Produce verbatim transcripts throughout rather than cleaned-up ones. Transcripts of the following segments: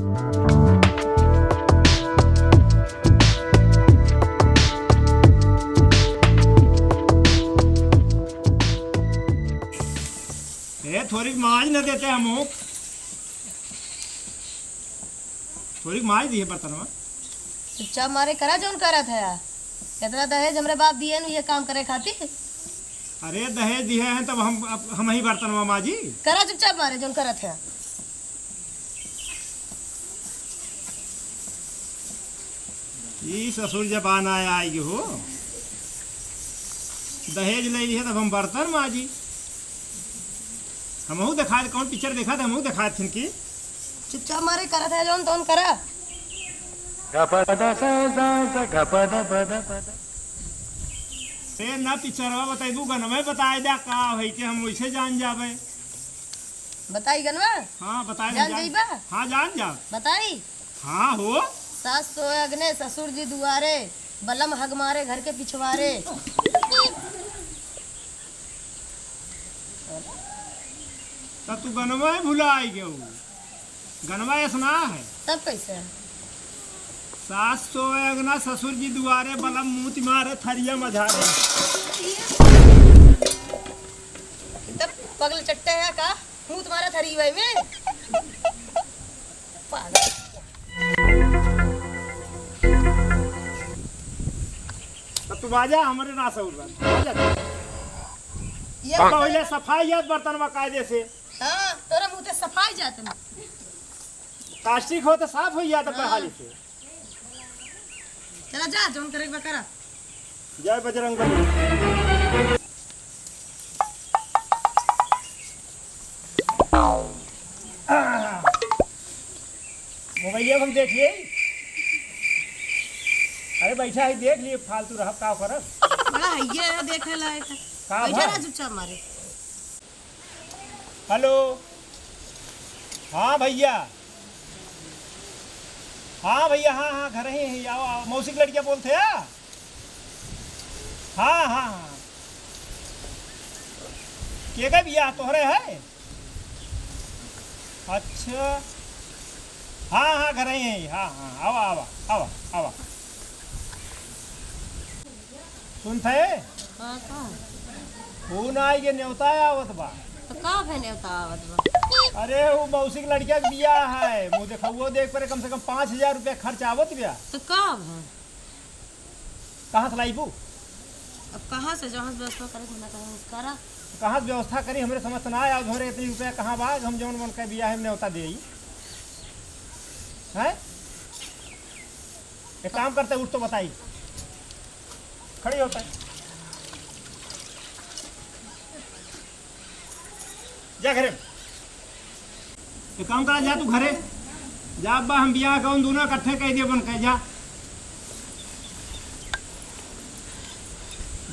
ए, थोरिक माज न देते हमहू। थोरिक माज दिहे बर्तनवा। चुपचाप मारे करा जौन करत है। इतना दहेज हमरे बाप दिए न ये काम करे खातिर। अरे दहेज दिहे हैं तब हम, अब हम ही बर्तनवा माजी। करा चुपचाप मारे जौन करत है। ई ससुर जबान आए आए के हो, दहेज ले लिहे तब हम बर्तन माजी। हमहू देखात, कौन पिक्चर देखा था, हमहू देखात थिन की। चुपचाप मारे करत है जौन तौन करा। ए ना पिक्चरवा बताइबू, गनवे बताए द्या का होई के हम वैसे जान जाबे। बताई गनवा? हाँ, बताई जान जान। जइबा? हाँ, जान जा। बताई? हाँ हो। सास सोए अगने ससुर जी दुआरे, बलम हग मारे घर के पिछवारे। तब तू गनवा ही भुलाई गयो। गनवा ऐसना है। तब कैसे? सास सोए अगना ससुर जी दुआरे, बलम मूत मारे थरिया मझारे। तब पगल चट्टे है का? मूत मारे थरिया में। पागल। तब तू बाजा हमरे ना सहूर बा। बाजा। ये पहिले सफाई याद बर्तन में कायदे से। हाँ, तोरा मुँह ते सफाई जात ना। प्लास्टिक हो तो साफ हो जाता हाँ। हाली से। चला जा, जौन करे के बा करा। जय बजरंग बली। मोबाइलिया हम देख लिए। अरे बैठा है, देख लिए, फालतू रहब का करब। बड़ा है ये देखे लायक। का बैठा भा? रहा चुपचाप मारे। हेलो। हाँ भइया। हाँ भइया, हाँ, हाँ, घर ही है, आओ, आओ। मौसी के लड़किया बोलत है, आ? हाँ, हाँ, हाँ। के का बियाह तोहरे है? अच्छा। हाँ, हाँ, घर ही है। हाँ, हाँ, आवा, आवा, आवा, आवा। सुनत है? हाँ, का? फोन आई के नेवता आवत बा। तो का भे नेवता आवत बा? अरे, वो मौसी के लड़किया के बियाह है, मुँह देखउओ देख परे, कम से कम पाँच हजार रुपया खर्च आवत बा। तो का भे? कहाँ से लाइबू? अब कहाँ से, जहाँ से व्यवस्था करे के, ना कहीं करा। कहाँ से व्यवस्था करी, हमरे समझ से ना आया, हमरे इतनी रुपया कहाँ बा, हम जौन मन के बियाह में नेवता देई? हैं? एक काम करते, उठ तो बताई। खड़ी होता है। जा घरे। एक काम करा, जा तू घरे। जा अब्बा, हम बियाह कौन दूनो इकट्ठे कह दिए बन के, जा।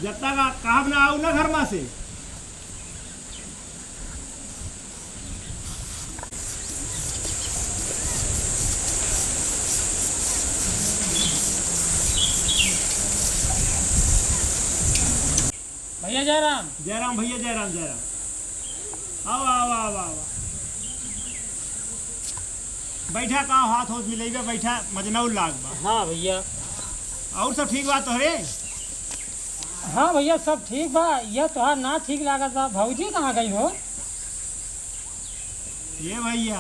जब तक आ-, कहब ना आऊ ना घर में से। भइया जय राम। जय राम भइया, जय राम, जय राम। आवा, आवा, आवा, आवा। बैठा, का हाथ होत मिलइबे, बैठा, मजनऊ लाग बा। हाँ भइया। और सब ठीक बा तोहरे? हाँ भइया, सब ठीक बा। यह तोहार ना ठीक लागत बा, भौजी कहाँ गई हो? ये भइया,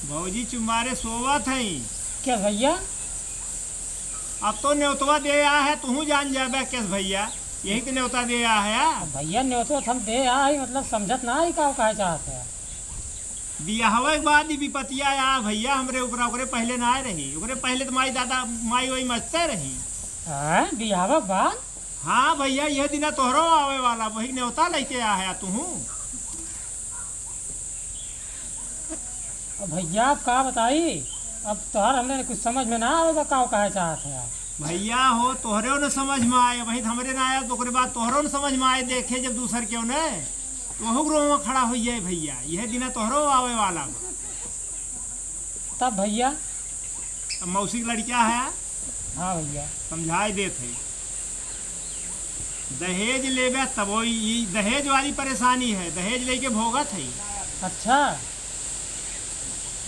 भौजी चुम्बारे सोवत हई। केस भइया? अब तो नेवतवा दे आया है, तुहूँ जान जाबे केस भइया, यही तो नेवता दे आया है। अब भइया, नेवतवा तो हम दे आया है, मतलब समझत ना आई का कहे चाहत है। बियाहवा के बाद ही विपतिया आया भइया, हमरे ऊपर, ओकरे पहले ना आए रही, ओकरे पहले तो माई दादा, माई वही मस्ते रही। हैं, बियाहवा के बाद? हाँ भइया, यह दिना तोहरो आवे वाला, वही नेवता लेके आया है तुहूँ। अब भइया, अब का बताई, अब तोहर हमरे कुछ समझ में ना आवे बा, का कहे चाहत है आप? भइया हो, तोहरे न समझ में आए, वही तो हमरे ना आए, तो ओकरे बाद तोहरो न समझ में आए, देखे जब दूसर केहू न, तो ओहू रोवा खड़ा होइ जाए भइया, यह दिना तोहरो आवे वाला बा। तब भइया? अब मौसी के लड़का है, हाँ भइया। समझाए देत है। दहेज लेबे तब वही, ई दहेज वाली परेशानी है, दहेज लेके भोगत है। अच्छा।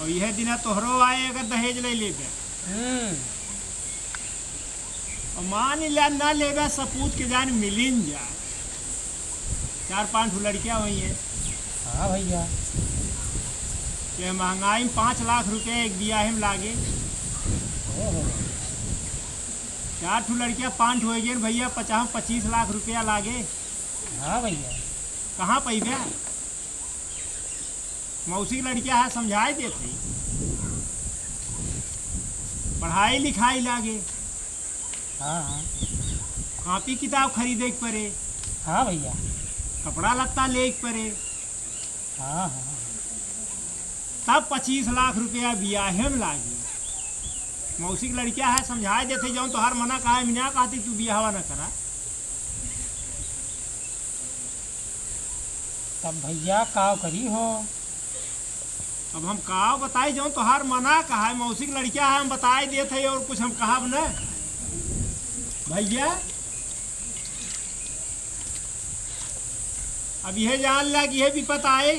और यह दिना तोहरो आए अगर दहेज ले लेबे। हम्म। और मान ला ना लेबे, सपूत के जान मिलिन जा। चार पाँच ठो लड़कियाँ हुई हैं। हाँ भैया। ये महंगाई में पाँच लाख रुपया एक बियाहे में लागे। ओहो। चार ठो लड़कियाँ पाँच ठो होइ गए भैया, पचास, पच्चीस लाख रुपया लागे। हाँ भैया। कहाँ पैबे? मौसी के लड़किया है, समझाए देत है। पढ़ाई लिखाई लागे। हाँ, हाँ। कापी किताब खरीदे के परे। हाँ भैया। कपड़ा लत्ता ले के परे। हाँ, हाँ। तब पच्चीस लाख रुपया बियाहे में लागी। मौसी के लड़किया है, समझाए देत है, जौन तोहार मना कहा है, हम ना कहती तू बियाहवा ना करा। तब भैया काव करी हो? अब हम काव बताई, जौन तोहार मना कहा है, मौसी के लड़किया है, हम बताए देत है और कुछ हम कहब न। भैया, अब यह जान ला कि यह विपत आए।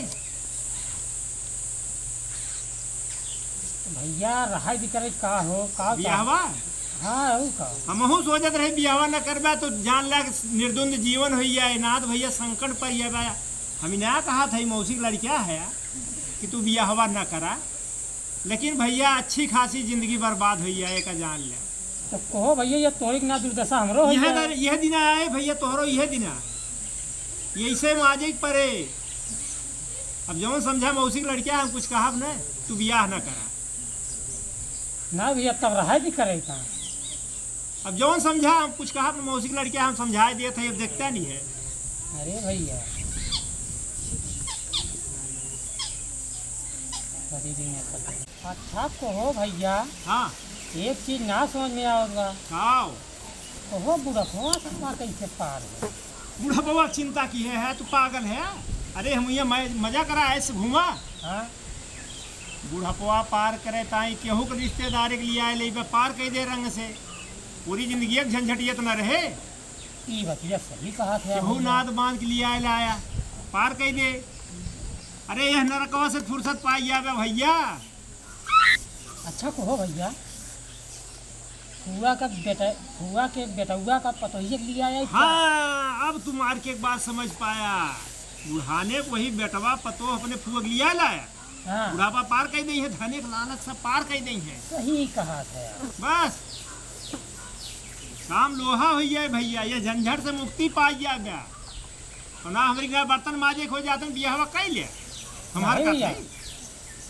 भैया, रहाई भी करे का हो, का, का? बियाहवा? हाँ, अउ का? हमहू सोचत रहे बियाहवा न करबा तो जान ला कि निर्द्वंद जीवन होई जाए, ना तो भैया संकट पड़ जाबा। हम ना कहा था, मौसी के लड़किया है कि तू बियाहवा न करा, लेकिन भैया अच्छी खासी जिंदगी बर्बाद होई जाए, का जान ले। तो कहो भैया, ये तोहरी के ना दुर्दशा हमरो होई यह जाए। दर-, यह दिना आए भैया, तोहरो यह दिना। ये इसे माजे के परे। अब जौन समझा मौसी के लड़किया, हम कुछ कहब न, तू बियाह न करा। ना भैया, तब रहाई भी करे का? अब जौन समझा, हम कुछ कहब न, मौसी के लड़किया हम समझाए देत है, अब देखता नहीं है। अरे भैया, अच्छा कहो भैया। हाँ। एक चीज ना समझ में आवत बा। काव? कहो बुढ़वा का कैसे पार हो? बुढ़वा के चिंता की है, है तू पागल है? अरे हम ये मैं मजा करा, ऐसे घूमा। हाँ। बुढ़पवा पार करे ताई केहू के रिश्तेदार के लियाए लेबे, पार कई दे रंग से। पूरी जिंदगी एक झंझटियत न रहे। ई बतिया सही कहा थे केहू भैया। नाद बांध के लियाए लाया, पार कई दे। अरे यह नरकवा से फुर्सत पाई जाबे भैया। अच्छा कहो भैया, फुआ का बेटा, फुआ के बेटउआ का पतोहिया के लियाए आई का? हाँ, अब तू मार के एक बात समझ पाया। बुढ़ाने को वही बेटवा पतोह अपने फुआ के लियाए लाया। हाँ। बुढ़ापा पार कई देइहैं, धने के लालच सब पार कई देइहैं। सही कहा था यार। बस। काम लोहा होइ जाए भैया, ये झंझट से मुक्ति पाई जाबे। और ना हमरी घर बर्तन माजे खो जातन, बियाहवा कई ले। हमार नहीं का भैया, सही?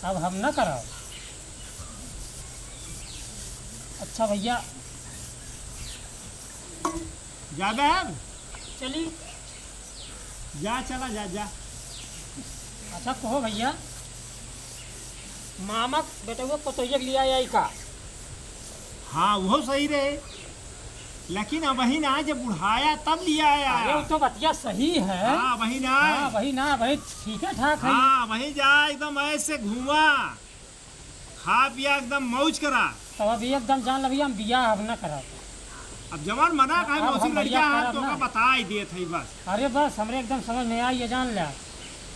अब हम ना करब। अच्छा भैया। जाबे अब? चली। जा, चला जा, जा। अच्छा कहो भैया, मामा के बेटउआ पतोहिया के लियाए आई का? हाँ, वो सही रहे, लेकिन अबहिन ना, जब बुढ़ाया तब लियाया। अरे, वो तो बतिया सही है। हाँ, अबहिन ना। हाँ, अबहिन ना, अबहिन ठीक है ठाक है। हाँ, अबहिन जा, एकदम ऐसे घूमा। खा पिया एकदम मौज करा। तब अब एकदम जान ल भैया, हम बियाह अब ना करब। अब जवान मना काहे, अब मौसी हम लड़किया बियाह है करब तो ना। का बताई देत है बस। अरे बस, हमरे एकदम समझ में आई, ये जान ले। अब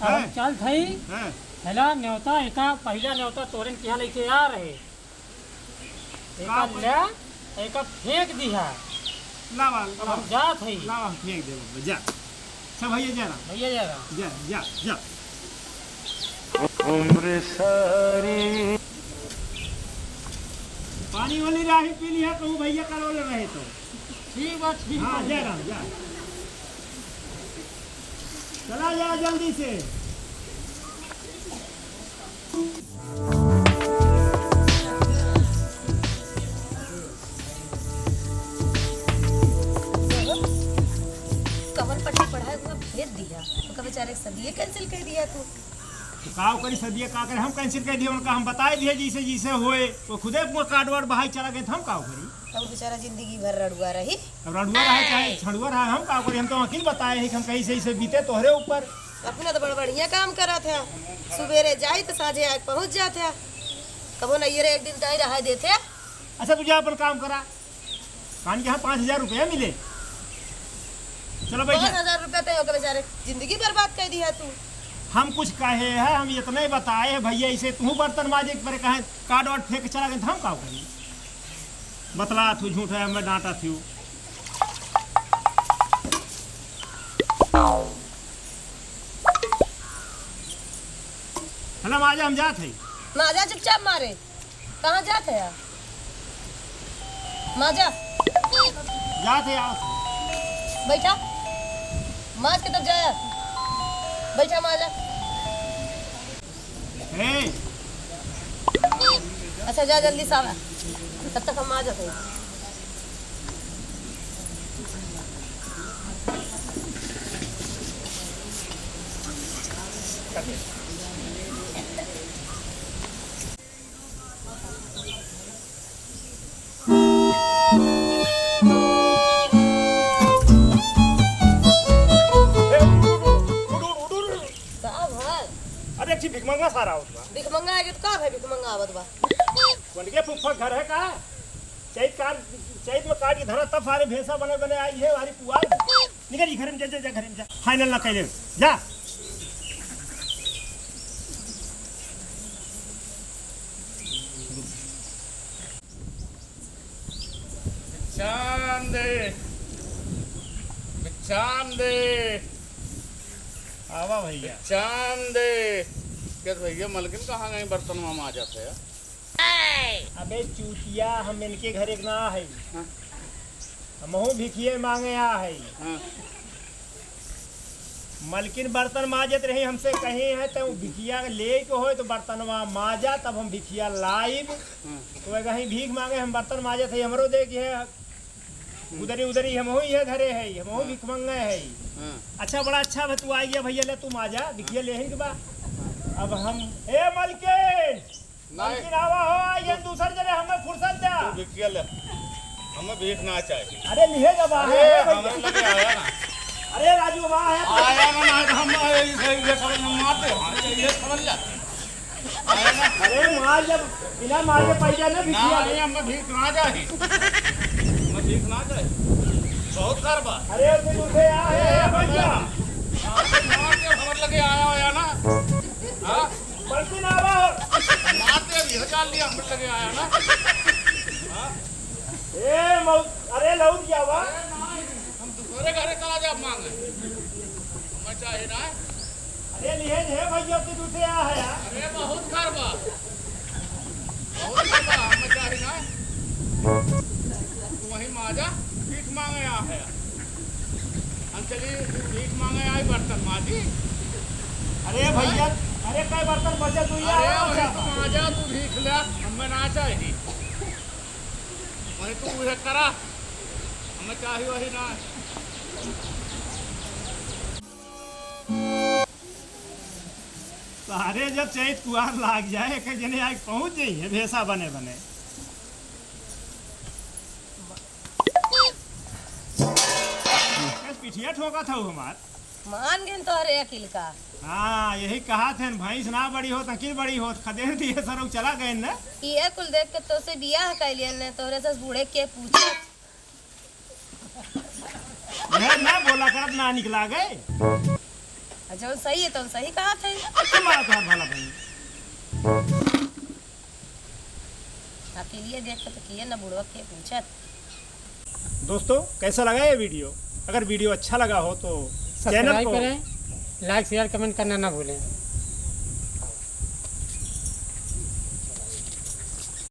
हम हैं? चलत हई। हैं? हेला, नेवता एका, पहिला नेवता तोरेन किहा लेके आ रहे। एका का ले, एका फेंक दिहा। लावा, अब लावा। हम जात हई। लावा, हम फेंक देबो, जा। अच्छा भैया जय राम। भैया जय राम। जा, जा, जा। उम्र सारी। पानी वाली राही पी लिहा, कहूँ भैया करवले रहे तो। ठीक बा, ठीक बा। हाँ, जय राम, जा। चला जा जल्दी से। कवन पढ़ाई पढ़ाए हुआ भेज दिया, उनका बेचारे के सदिये cancel कर दिया तू। तो का करी सदिये, का करे, हम cancel कर दिया, उनका हम बताए दिए जैसे जैसे होए, वो खुदे वो card वार्ड बहाई चला गए, तो हम का करी? तब बेचारा जिंदगी भर रड़ुआ रही। अब रड़ुआ रहा चाहे छड़ुआ रहा, हम का करी? हम तो वकील बताए हैं कि हम कहीं से इसे बीते तोहरे ऊपर। अपना तो बड़ा बढ़िया काम करा था, सुबेरे जाई तो साँझे आके पहुँच जात है। कबो नहीं रे, एक दिन ताई रहा देते। अच्छा, तू जा अपन काम करा, कान के यहाँ पाँच हजार रुपया मिले। चलो बैठ जा। पाँच हजार रुपया तय होके बेचारे जिंदगी बर्बाद कर दिया तू। हम कुछ कहे है, हम इतने बताए है भइया, इसे तू बर्तन माजे के परे कहे, काट वाट फेंक के चला गए, तो हम का करी? बतला थू झूठ है, हमें डांटा थू। हेलो, माजा हम जात है। माजा चुपचाप मारे। कहाँ जात है यार? माजा। जात है यार। बैठा। माज के तब जाया। बैठा माजा। ए। अच्छा, जा जल्दी से आवा। तब तक हम माजत है। का भल? अरे, एक ठे भिखमंगा सारा आवत बा। भिखमंगा आगे तो का भाई, भिखमंगा आवत बा? कौन के फुफ्फा घर है का? चैत काट, चैत में काट के धरा, तब सारे भैंसा बने बने आई है, हमारी पुआल। निकल ई घर में, जा, जा, जा, घर में जा। फाइनल ना कैले, जा। चांद, चांद। आवा भइया। चांद। क्या भइया, मलकिन कहाँ गई? बर्तन मामा आ जाते हैं। अबे चूतिया, हम इनके घरे के ना है। हाँ। हमहू भिखिए मांगे आ है। हाँ। मलकिन बर्तन माजत रही, हमसे कही है, तो भिखिया लेके होए तो बर्तनवा माजा, तब हम भिखिया लाइब। हाँ। तो वह कहीं भीख मांगे, हम बर्तन माजत है, हमरो दे के है। उधरी उधरी हमहू ये धरे है, हमहू हाँ। भिख मंगे है। हाँ। अच्छा, बड़ा अच्छा बा, तू आ गया भइया, ले तू माजा, भिखिया लेहिन के बा। अब हम, ए मलकिन, नहीं। मलकिन आवा हो, ये दूसर जने हमें फुर्सत द्या। तू भिखिया ले, हमें भीख ना चाही। अरे लिहे जब आ अरे, है भइया। हमारे लगे आया ना। अरे राजू, वाह है। आया ना, ना, हम ये, ये, ये समझ में मारते हैं, ये समझ जा। आया ना। अरे मार, जब बिना मार के पैसा ना ना, भिखिया। नहीं, हमें भीख ना चाही। हमें भीख ना चाही। बहुत घर बा। अरे, फिर उसे आ, ए, ए, भइया। मार के हमारे लगे आया होया ना। हाँ? मलकिन आवा। मार दे, अभी हजार लिया, हम लगे आया ना। हाँ? ए, मऊ-, अरे, लौट गया बा। अरे, नहीं, हम दूसरे घरे चला जाब मांगे। हमें चाही ना। अरे, लिहे जे भइया, तू दूसरे आ है यार। अरे, बहुत घर बा। बहुत घर बा, हमें चाही ना। तू वहीं माजा, भीख मांगे आ है। हम चली, भीख मांगे आई, बर्तन माजी। अरे भइया, अरे कै बर्तन बचे तू ही अरे आवा वही ना। तू माजा, तू भीख ले, हमें ना चाही। वही तू उहे करा, हमें चाही वही ना। सारे जब चैत कुआर लाग जाए, एक जने आके पहुंच जाई है भेसा बने बने। बस पिठिया ठोका था हमार। मान गइन तोहरे अकिल का। हाँ, यही कहा थे, भैंस ना बड़ी होत, अकिल बड़ी होत, खदेड़ दिए सरऊ चला गए न। ये कुल देख के तोसे बियाह कैलियन ने, तोहरे से बूढ़े के पूछे। यह ना बोला करत ना निकला गए। आ, जौन सही है, तौन सही कहत है। अच्छा, मारा तोहार भला भाई। अकेलिए देख के तो किए ना बुढ़वा के पूछत। दोस्तों, कैसा लगा ये वीडियो? अगर वीडियो अच्छा लगा हो तो चैनल सब्सक्राइब को करें, लाइक, शेयर, कमेंट करना ना भूलें।